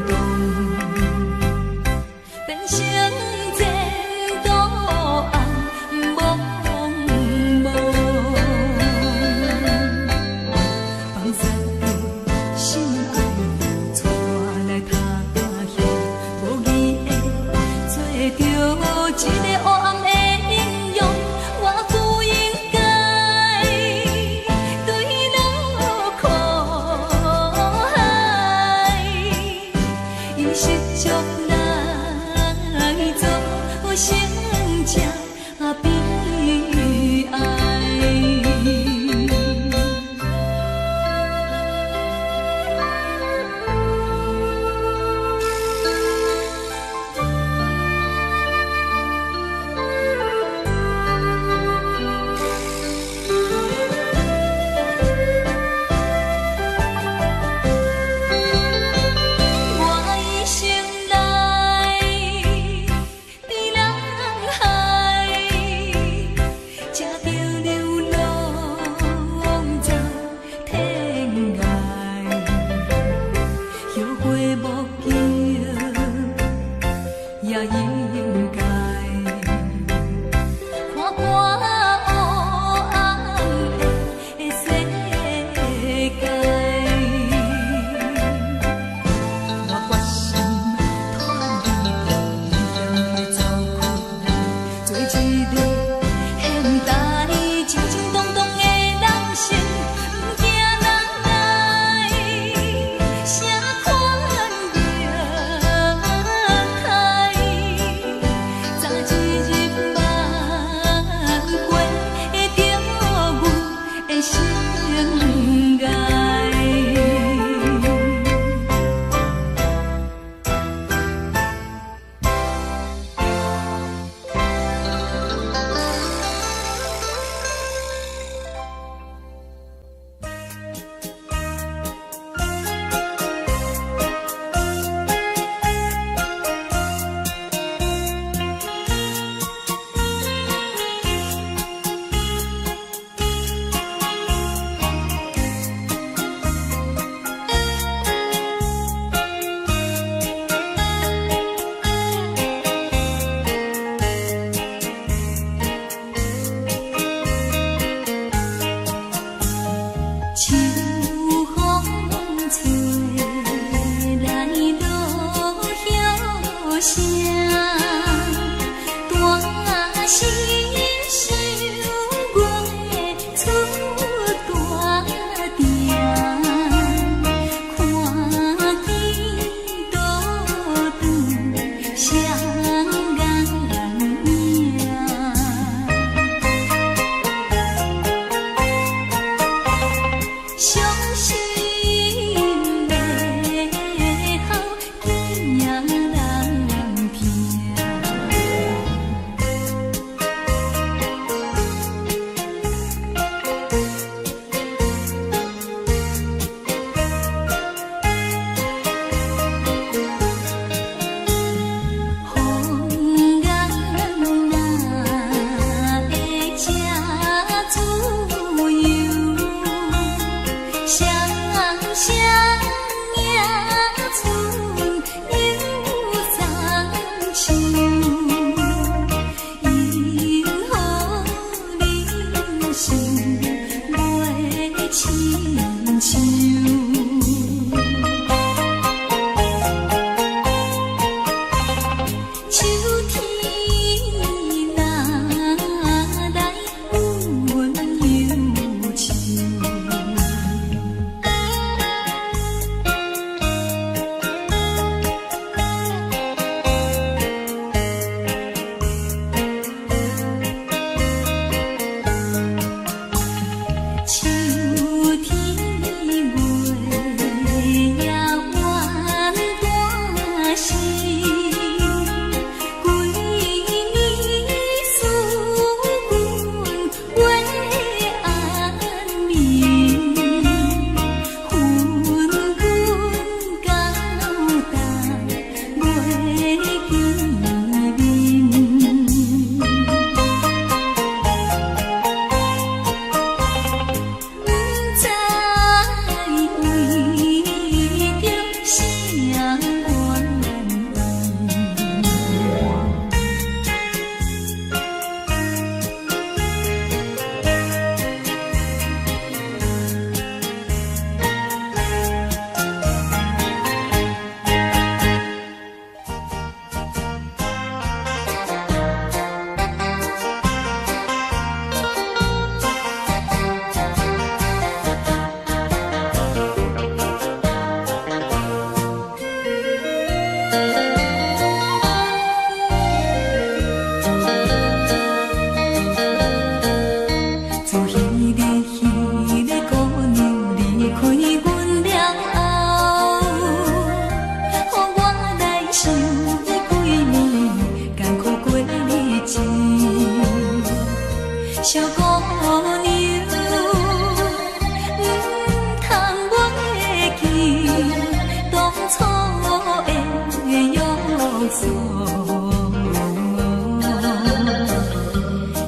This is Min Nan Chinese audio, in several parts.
動，變成前途暗濛濛。放殺掉心愛，帶我來讀歌戲，無義的做著一个黑暗的英雄，我不應該墜落苦海，用失足來做成這悲哀。我一生來佇人海，食著流浪走天涯，後悔莫及也應該。看看黑暗的世界。我決心脫離危險的走開，做一个現代靜靜動動的人生，毋驚人來啥款虐待。小姑娘，毋通袂記當初的約束。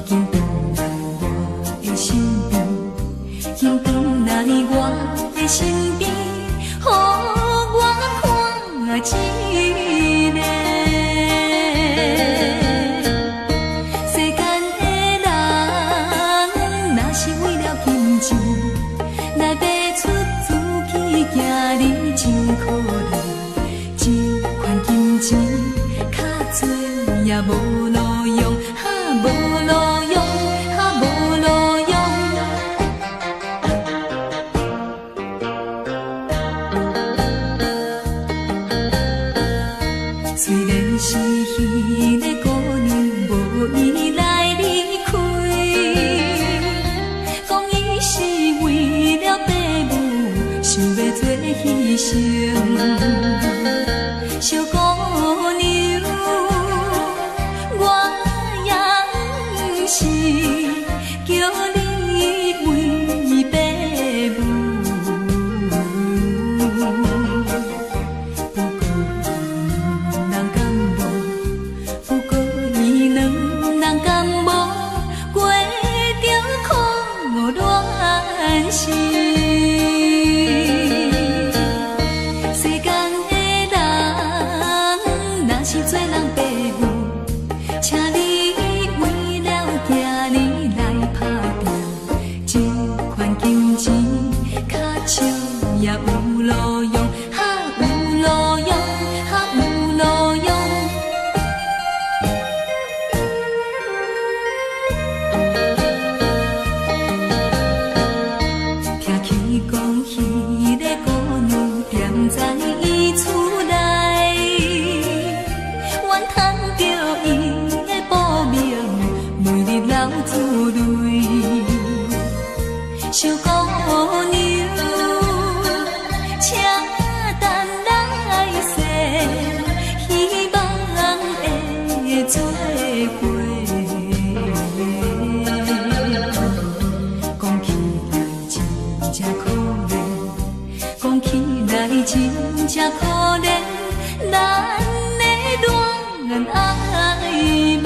緊轉來我的身邊，緊轉來我的身邊，予我看一下。世間的人，若是為了金錢來賣出自己，今日真可憐。這款金錢較濟也無路用，哈無路用，哈無路用。雖然是彼个姑娘無意來離開，講伊是為了爸母，想欲做犧牲。小姑娘，我也毋是叫你為爸母，不過伊兩人敢無？不過伊兩人敢無過著苦戀時？世間的人，若是做人爸母，請你為了囝兒來打拼，這款金錢較少也有路用，哈有路用，哈有路用。聽起講，彼个姑娘踮在伊厝內，怨嘆著伊的薄命，每日流珠淚。小姑娘，請等來世，希望會做伙。講起來真正可憐，講起來真正可憐，咱的戀愛夢。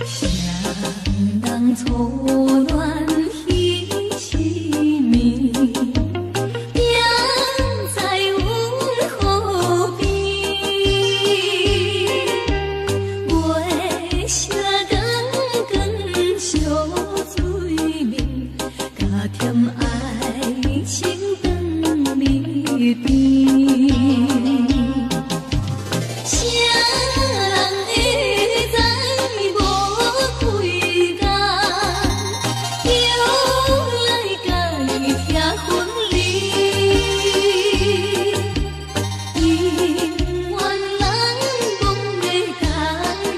誰人初戀彼時暝，行在阮河邊，月色光光相對面，加添愛情長蜜甜。誰人會知無幾工，又來共伊拆分離？姻緣人講欲共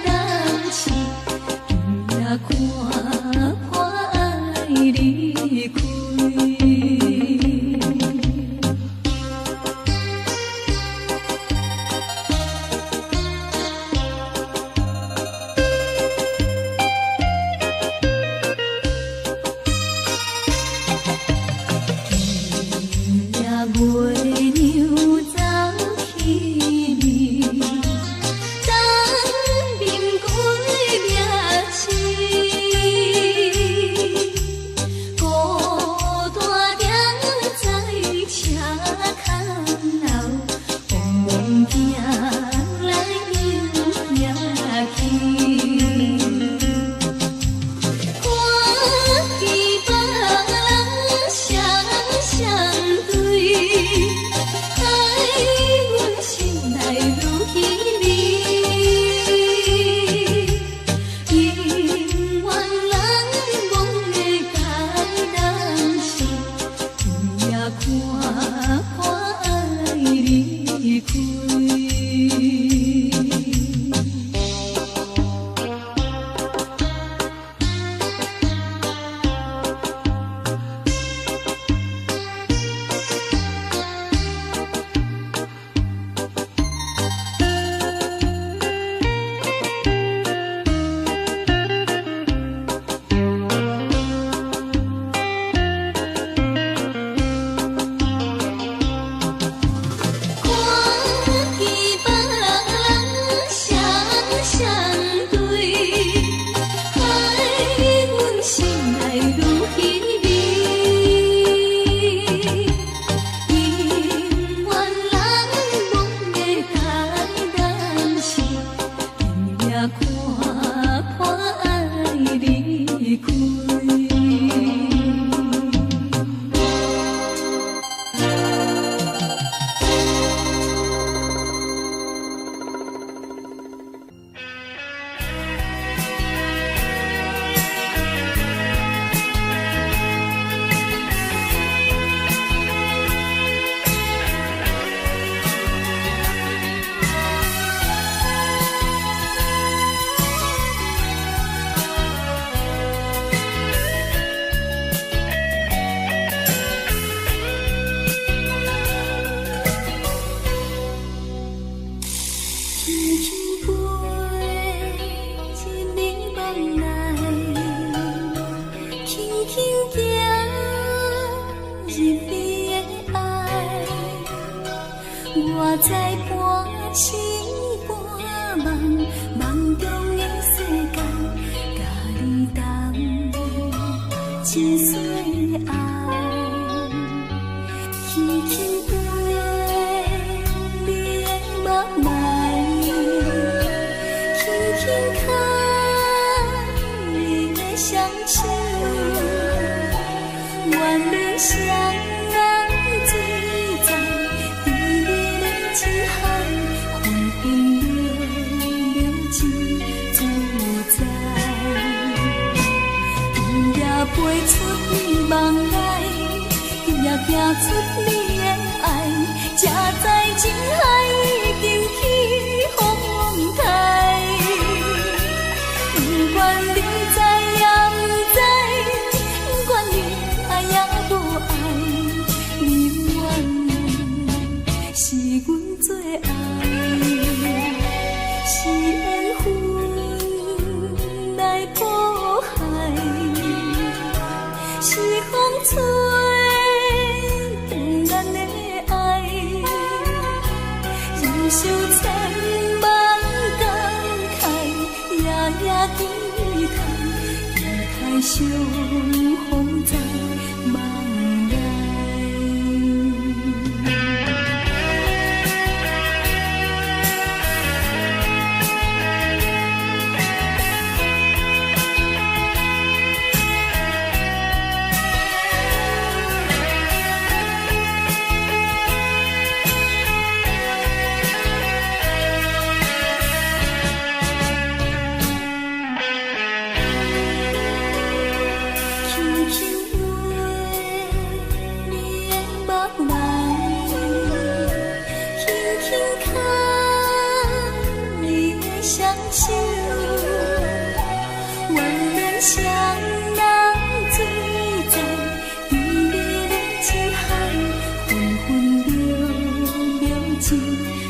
人死，今夜看破愛離開。今夜月娘走去暝，東面鬼命死，孤單踮在車空後，茫茫行來又行去。看見別人雙雙對，我知半醒半夢，夢中的世界，佮你同一世愛，輕輕飛你的目內，輕輕牽你的雙手，願你雙人醉在甜蜜的情海，分分秒秒真自在。今夜飛出你夢內，今夜行出你的愛，才知情海已經起風台。不管你知抑毋知，不管你愛抑無愛，你永遠是阮最愛，是緣分來譜海，是風吹斷咱的愛，人生千萬感慨，夜夜期待，期待相逢在夢內。輕輕飛你的目內，輕輕牽你的雙手，願咱雙人醉在甜蜜的情海，分分秒秒真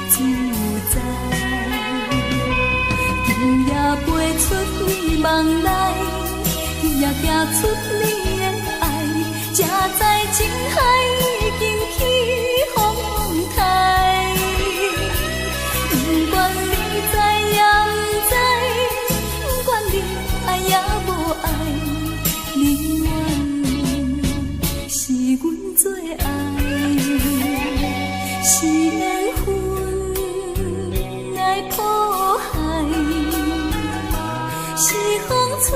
自在。今夜飛出你夢內，今夜行出你的愛，才知情海已經起風台。不管你知抑毋知，不管你愛抑無愛，你永遠是阮最愛，是緣分來譜海，是風吹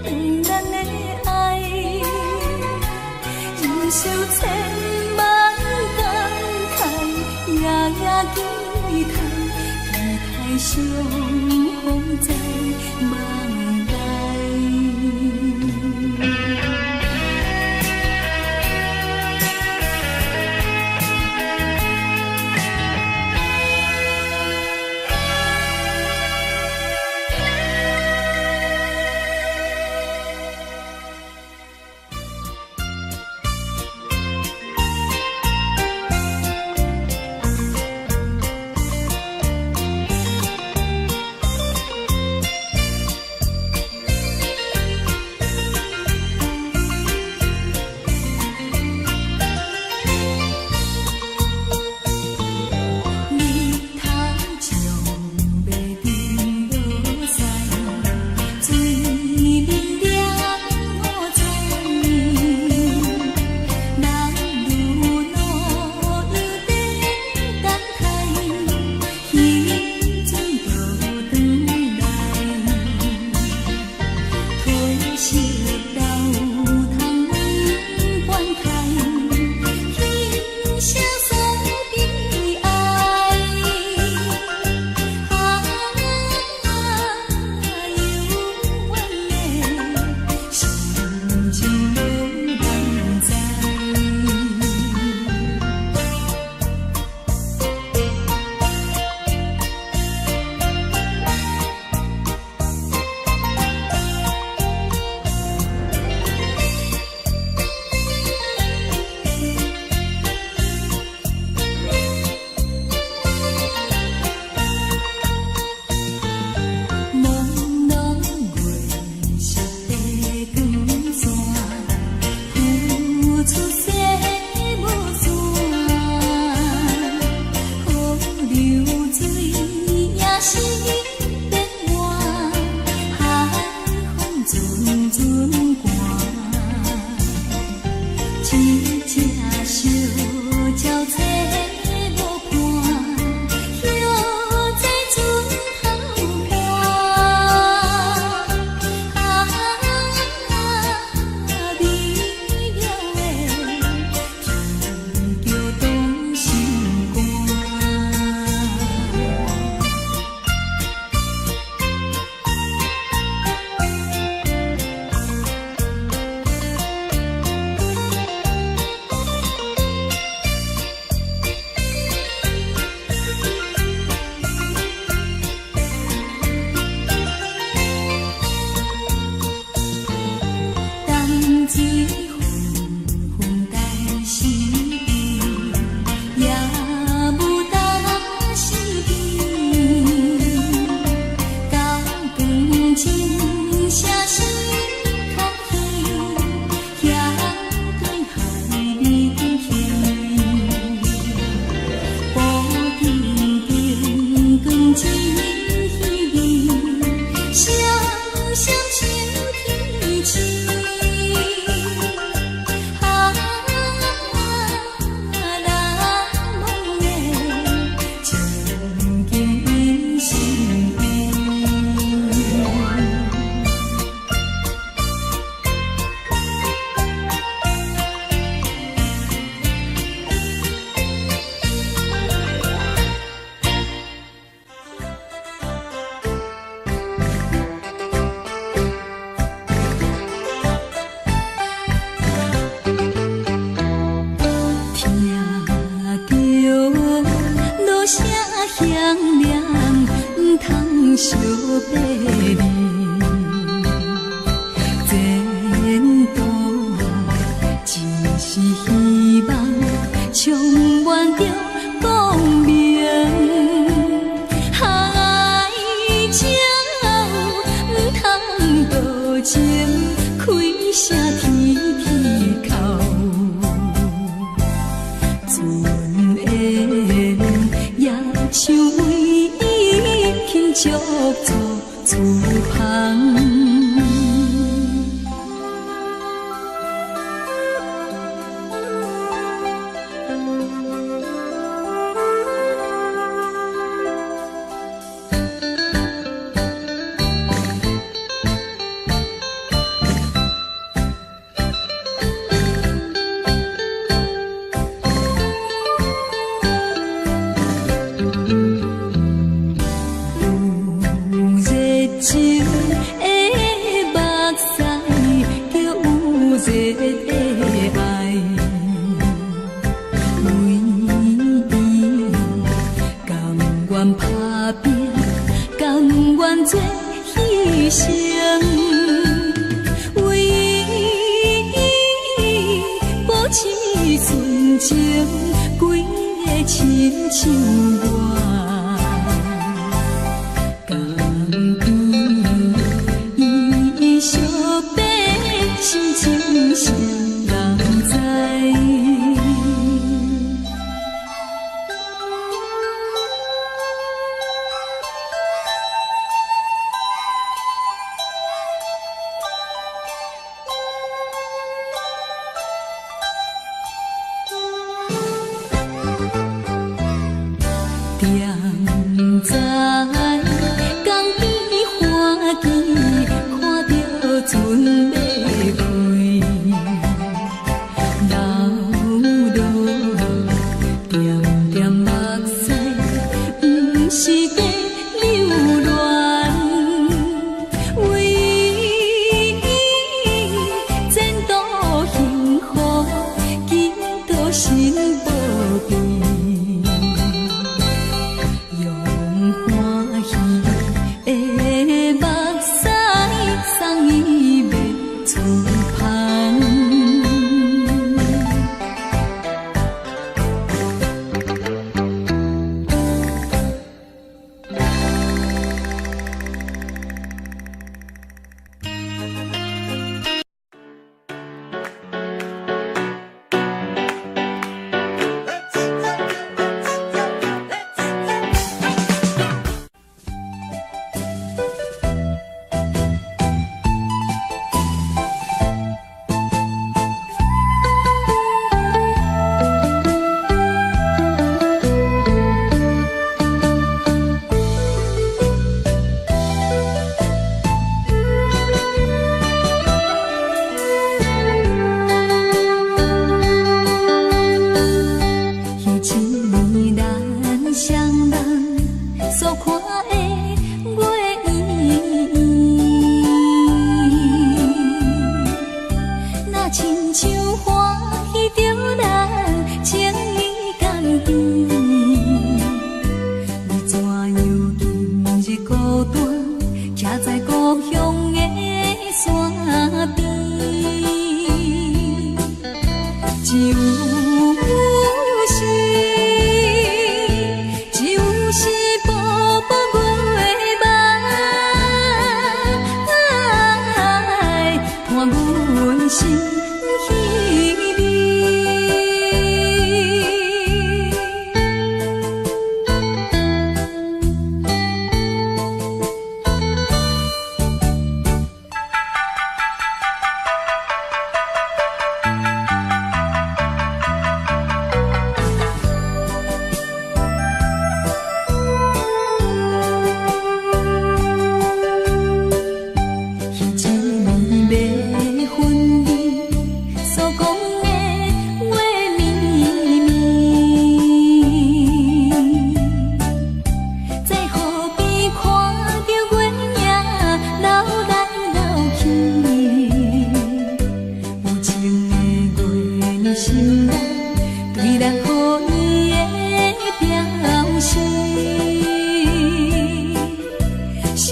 斷咱的愛，人生千萬感慨，夜夜期待，期待相逢在夢內。日頭將欲沉落山，水面涼五層。人如路又在等待，彼陣就轉來。褪色老窗半開，輕聲訴悲哀。啊，幽怨的心情無人知。朦朧月色的光線，浮出西武山。惜別離，前途只是希望，充滿著光明。愛情毋通多情，開聲天天哭。船緣也像為伊輕足做厝旁。有熱情的目屎，叫有熱的愛，為伊甘願打拼，甘願做犧牲，為伊保持純情，規个親像我。甘伊惜別心情誰人知？踮在江邊歡喜，看著船欲開，流落點點目屎，毋是在留戀，為伊前途幸福，祈禱心無變。用歡喜的目屎送伊欲出帆。彼一暝咱雙人所看的月圓圓，若親像歡喜著咱情意甘甜。你怎樣今日孤單，徛在故鄉的山邊？只有是，只有是薄薄月梦，伴阮心稀微。彼一暝欲分離，所講的話綿綿，在河邊看著月影流來流去，有情的月兒心內對咱好意的表示，是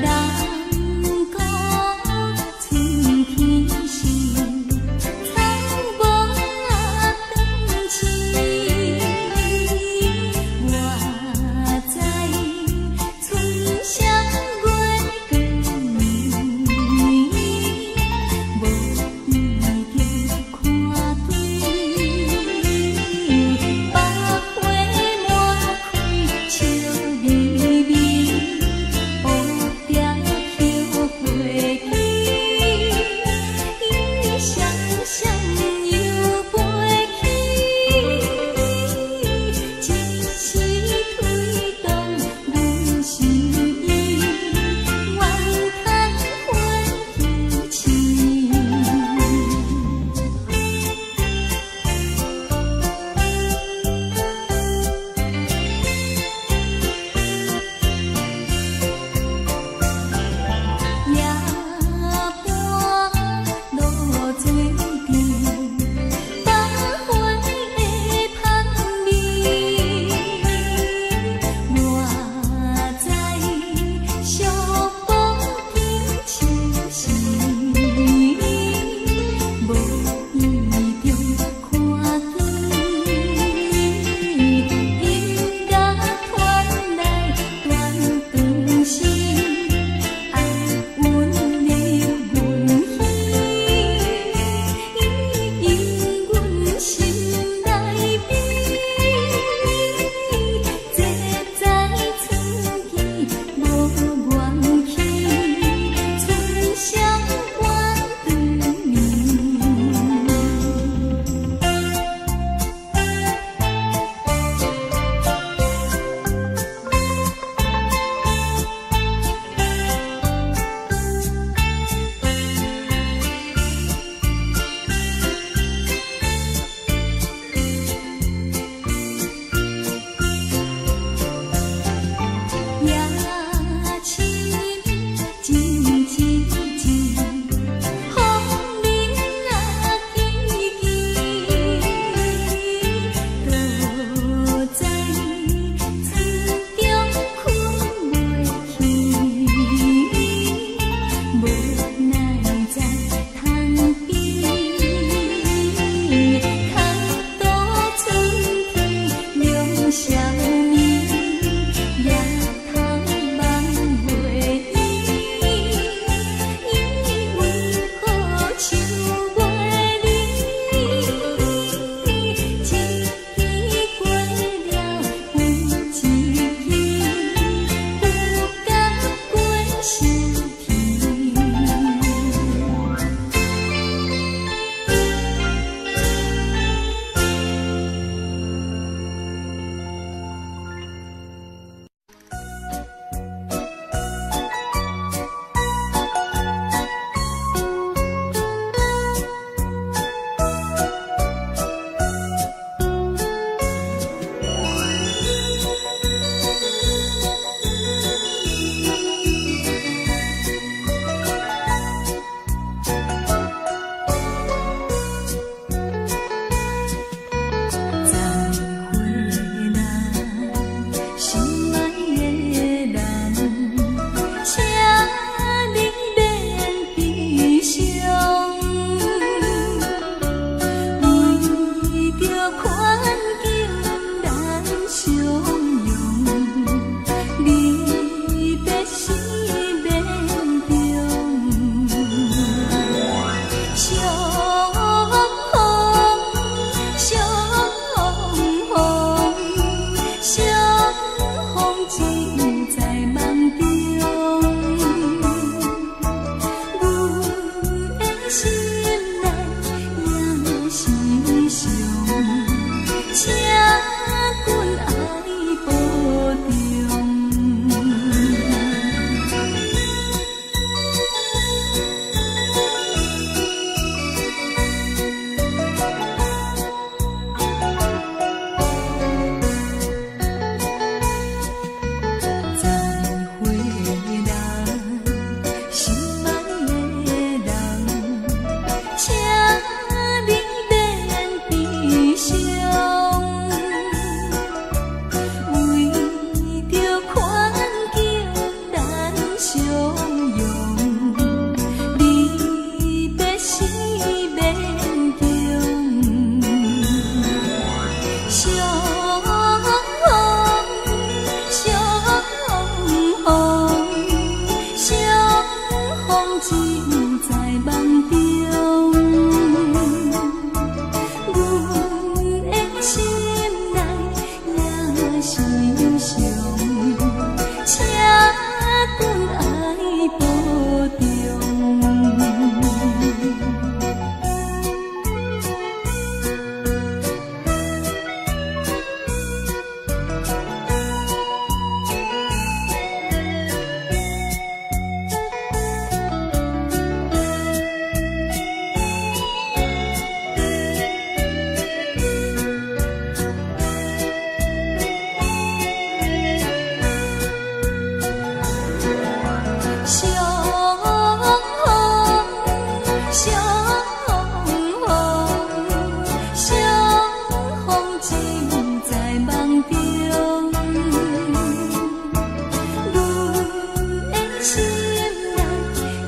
人講春天時，草木轉青。我知春宵月光暝，無意中看見百花滿開笑眯眯，蝴蝶飛過去，雙雙又飛去，一時推動阮心意，怨嘆歡喜痴。夜半露水甜，百花的香味。我知寂寞天秋時，無意中看見音樂傳來斷腸聲。愛溫入阮耳，引阮心內悲。這載春期無願去，春宵斷腸眠。夜深靜靜靜，風鈴啊吱吱，倒在床中睏袂去，無奈在窗邊，空度春天兩相眠，夜通夢袂伊，為何想袂離？一期過了又一期，有感過心甜。只有在夢中。阮的心內也是傷，請君愛保重。相逢，相逢，相逢只有在夢中。阮的心內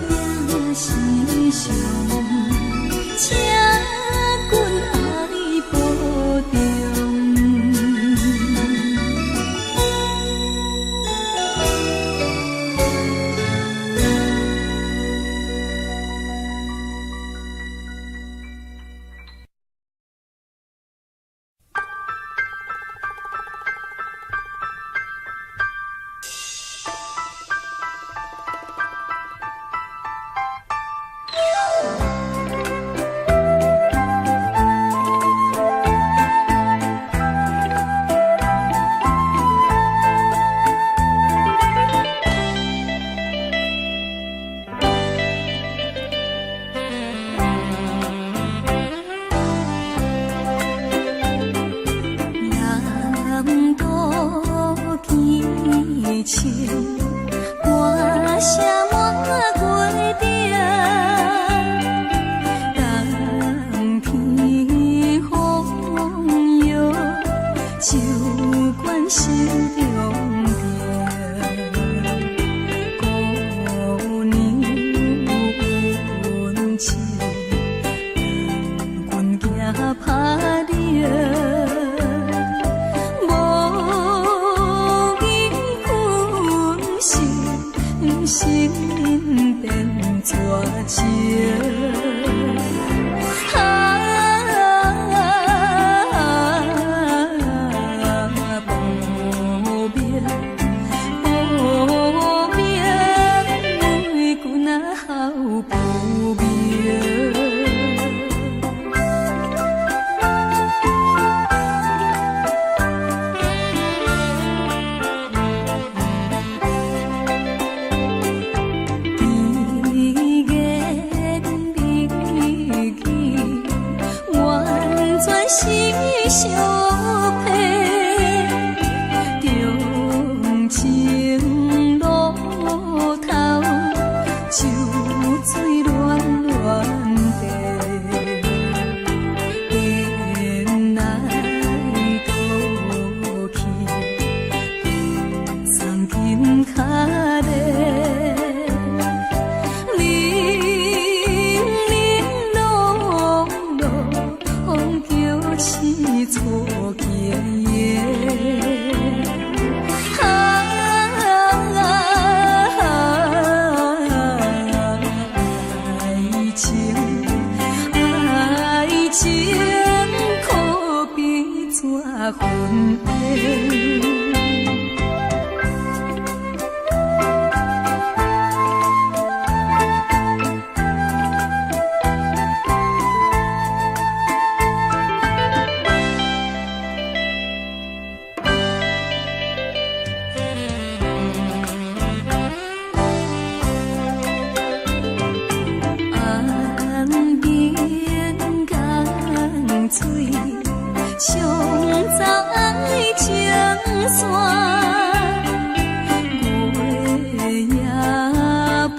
也是傷，請君愛保重。南渡天晴，歌聲滿月頂，冬天風雨，酒灌心中病。姑娘有恩情，阮行拍冷。無言分心，心變絕情。啊，無眠，無眠，為君啊好不眠。甜言蜜語，完全是相騙。長情路頭，酒醉亂亂地，颠來倒去，送金跤咧。零零落落，叫醒错经营。啊，愛情，愛情可比紙雲煙。岸邊江水，沖走愛情線，月夜無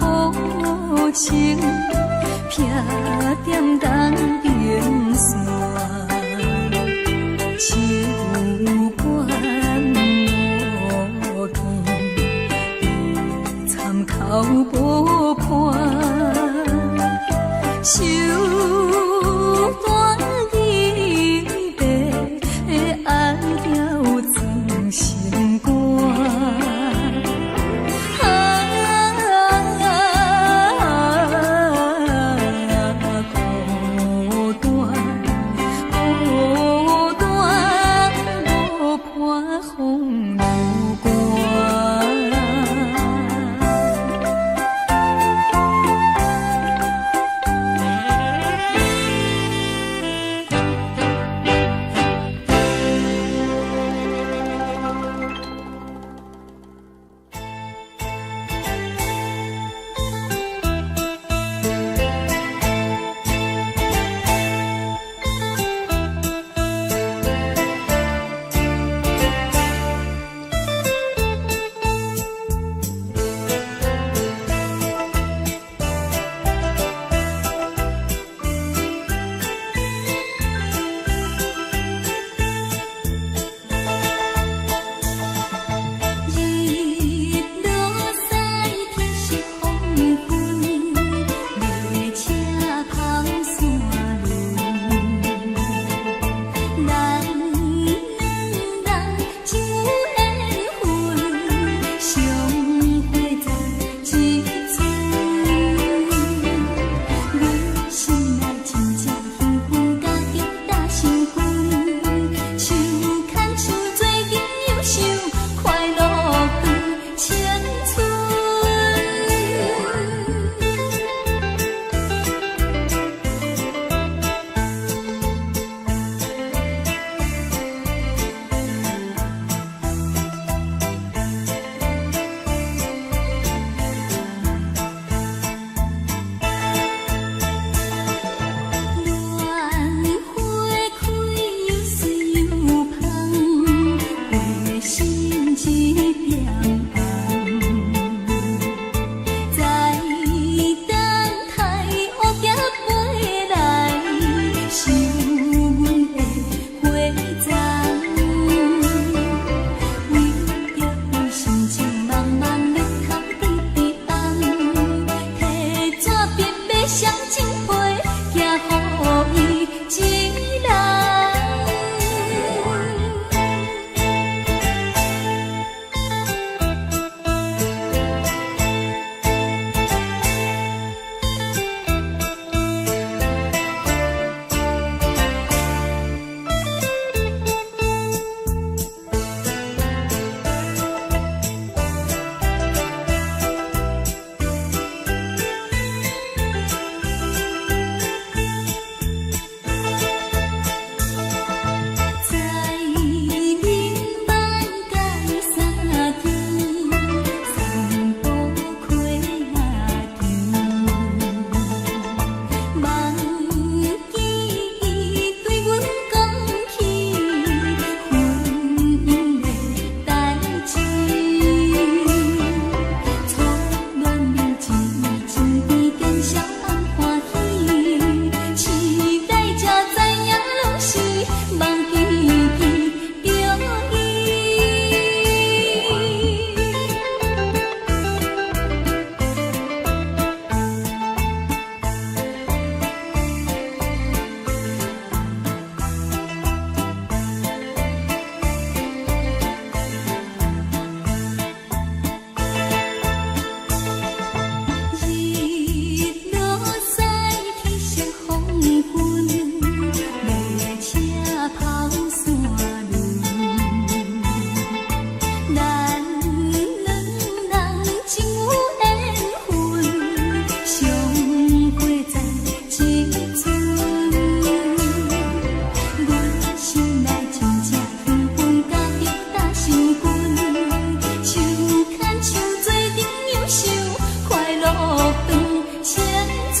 情，避踮東邊線，秋管無見，參口無伴。手段伊的愛了裝心肝。啊，上過在這陣。阮心內真正遠分甲著搭心君，手牽手做陣享受快樂長青春。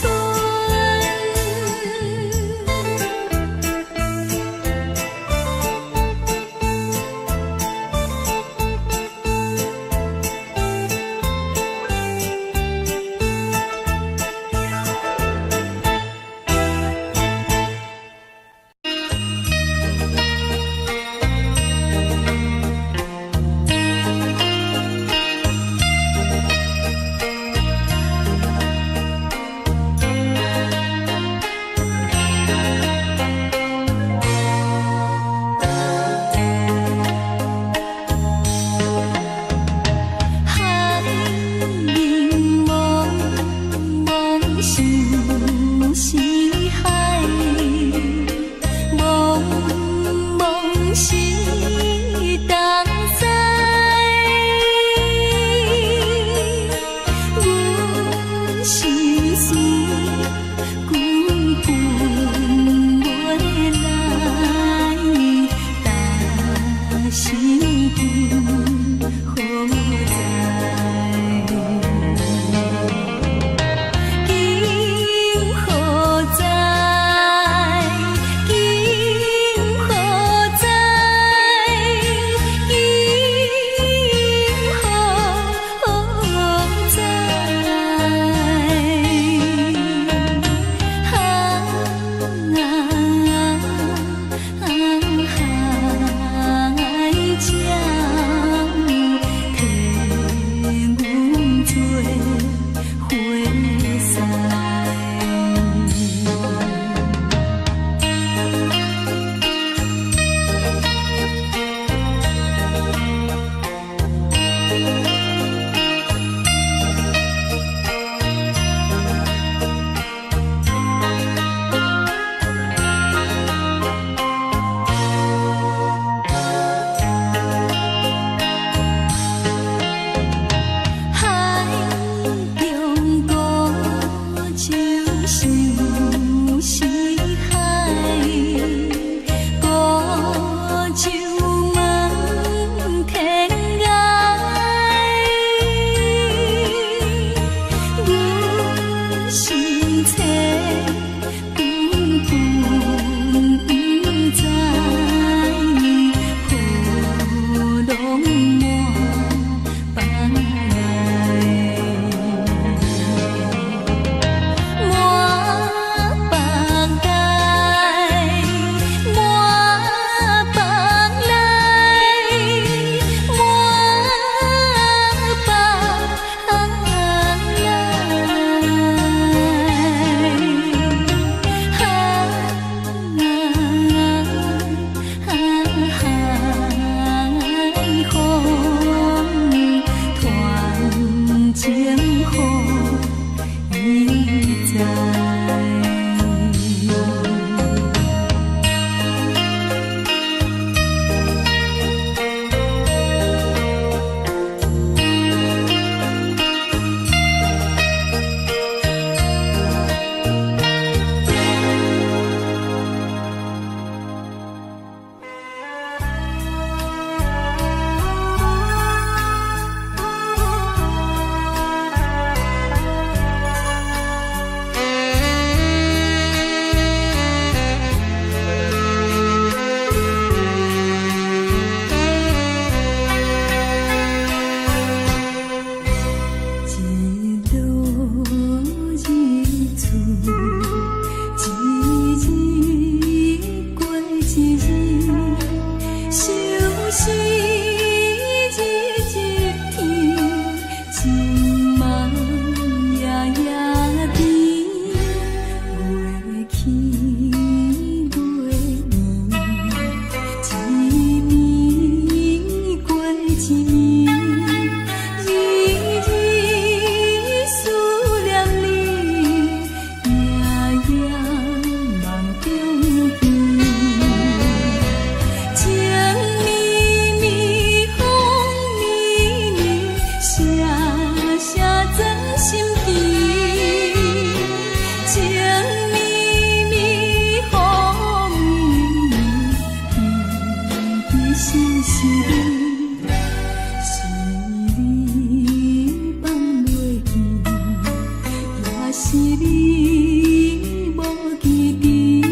是你無堅持，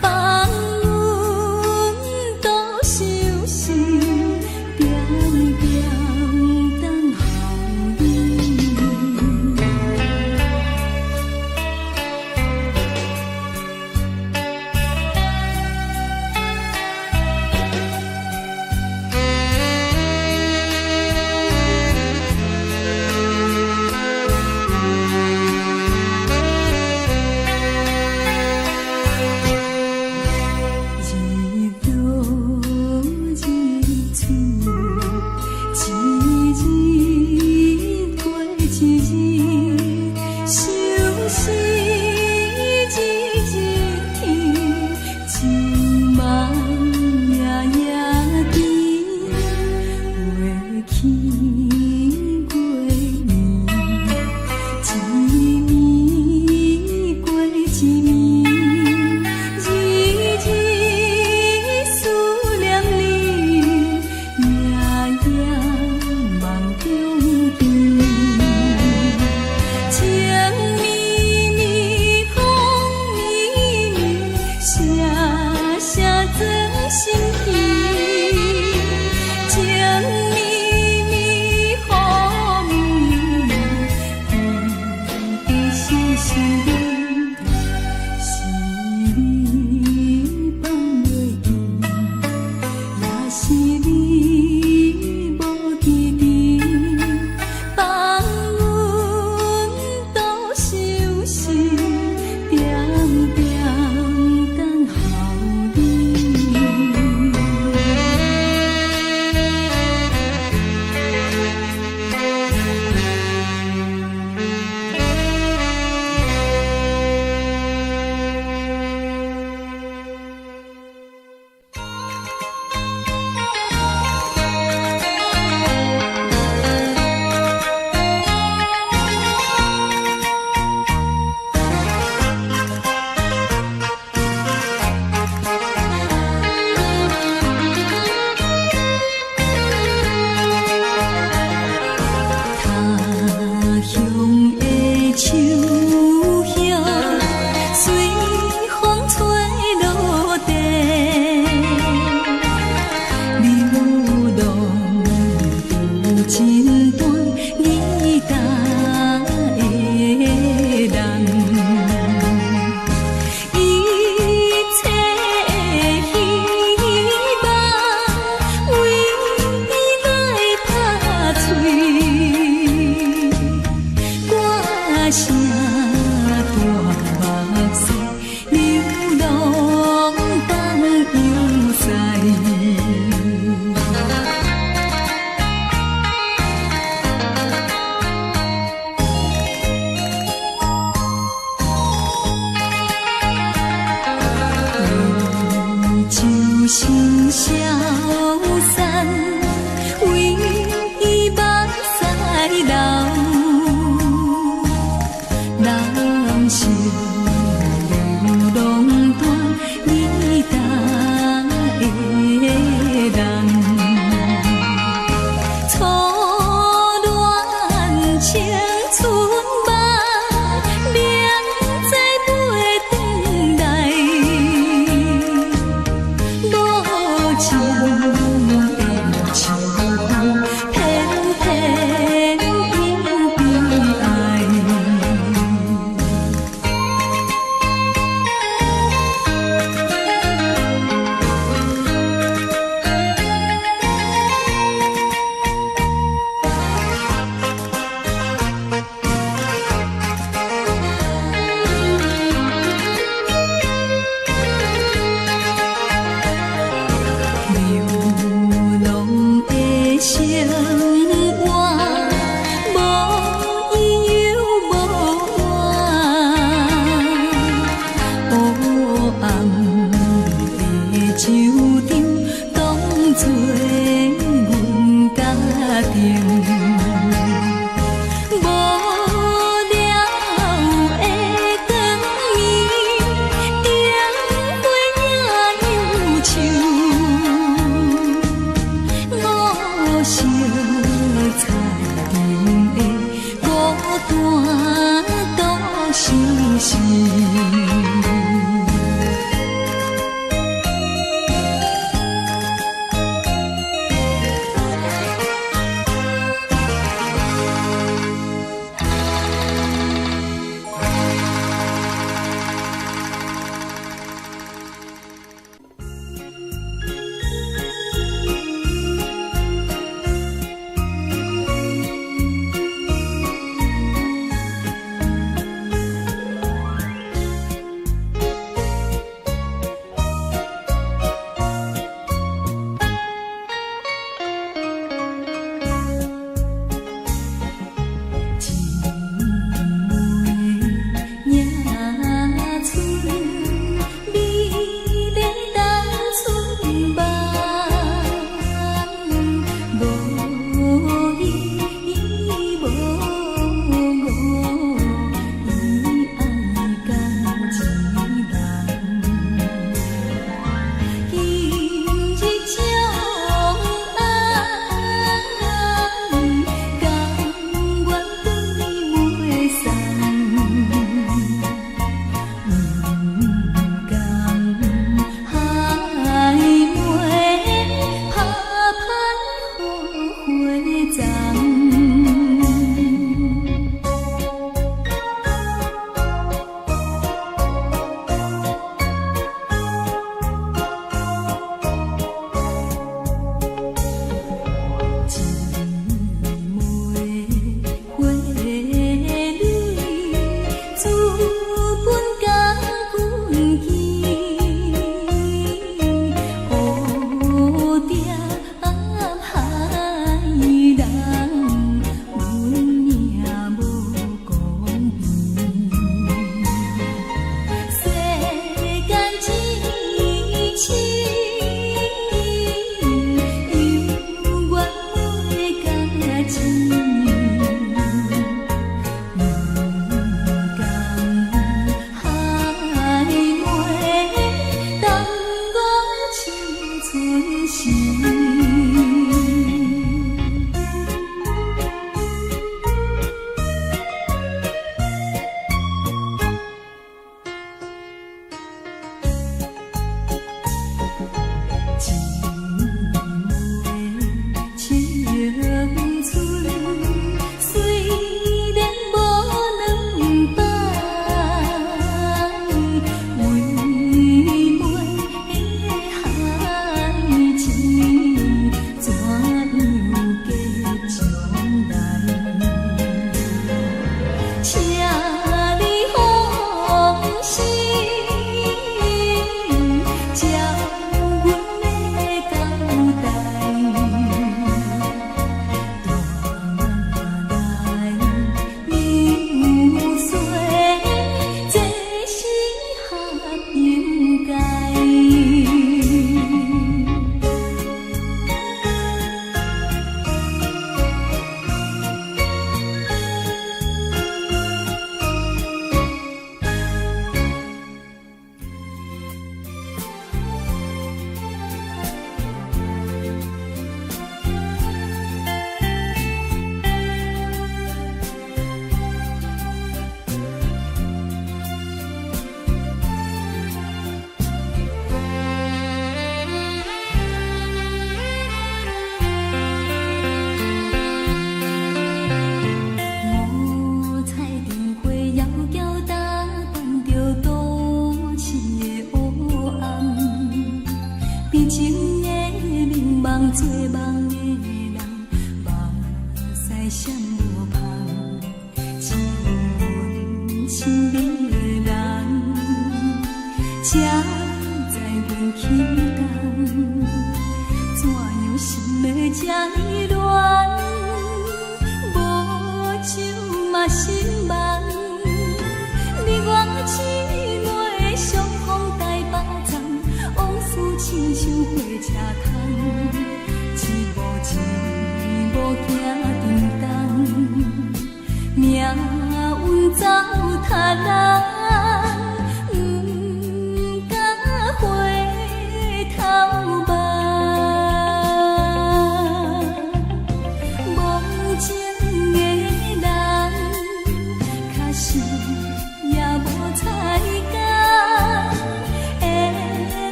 放阮獨相思，點點等候你。日落日出，一日過一日，相思一日天，一夢夜夜甜，月起月暝，一暝過一暝，日日思念你，夜夜夢中見。情綿綿，風綿綿，聲聲鑽心脾。情綿綿，雨綿綿，甜甜心心裡，是你放袂記，也是你無堅持，放阮獨相思，點點等候你。他鄉的樹葉隨風吹落地，流浪有一段擬搭的人，一切的希望為你來拍碎，歌聲。相信。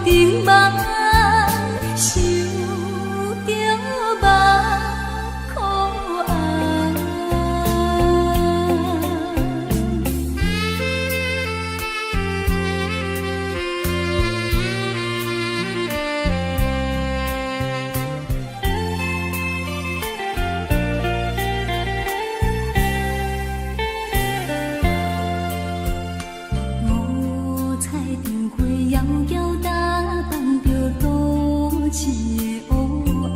燈夢，想著目苦紅。五彩燈花遙遙打扮著都市的烏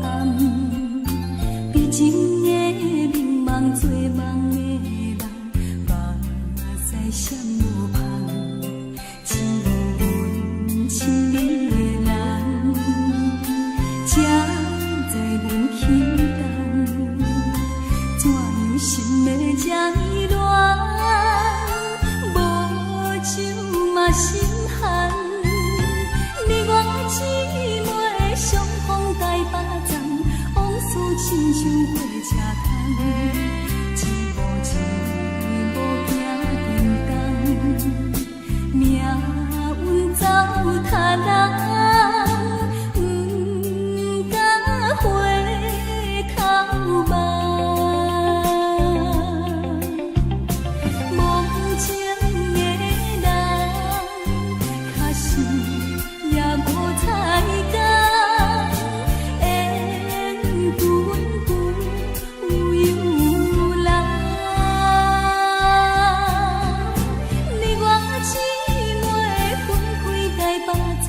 暗，悲情的眠夢做夢的人，目屎閃無芳，只有阮親愛的人，才知阮起動，怎樣心會這呢亂？無酒嘛心寒，你我姊妹相逢台北站，往事親像火車窗，一步一步行叮當，命運走他人，毋敢回頭望。無情的人，確實也無彩工，緣分不由人。你我姊妹分開台北站，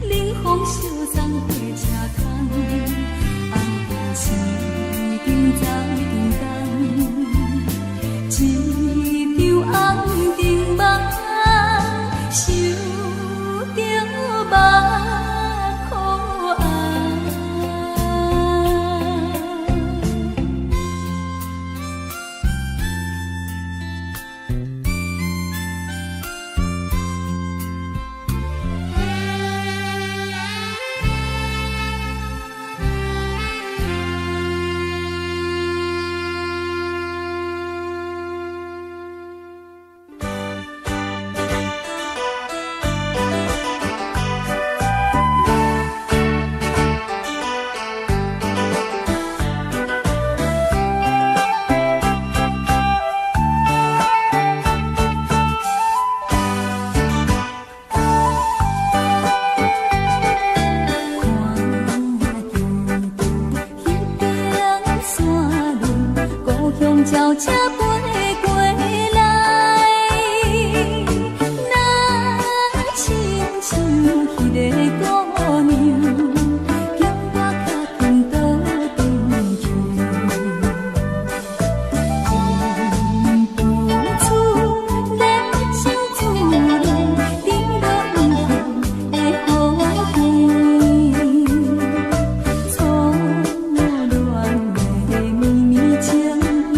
冷風相送火車窗，紅燈熄燈走叮當，一場紅燈夢，想著目苦紅。看見彼邊山崙，故鄉鳥車飛過來，若親像彼个姑娘，叫我較緊倒轉去。阮厝熱情自然，滴落遠的河邊，初戀的綿綿情意。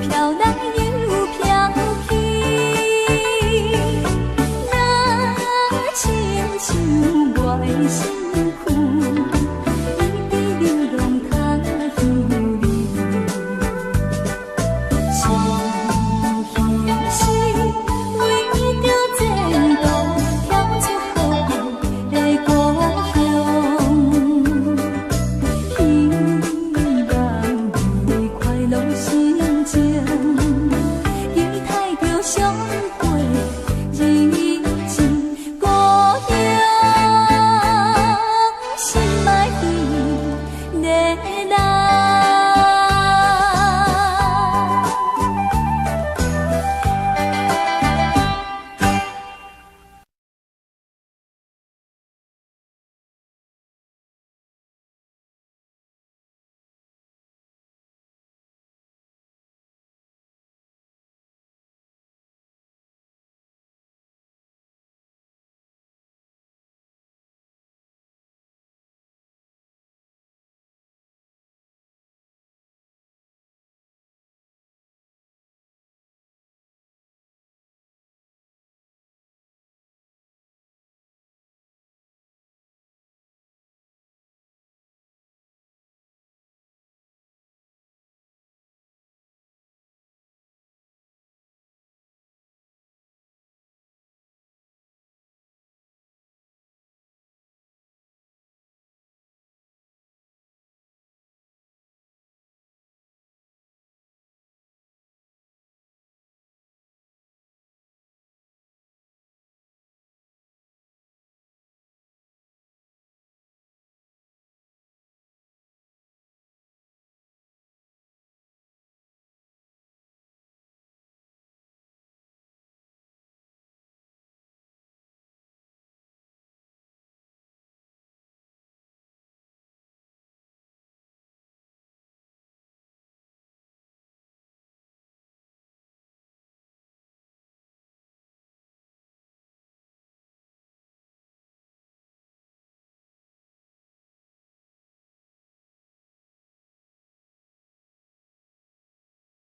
飘來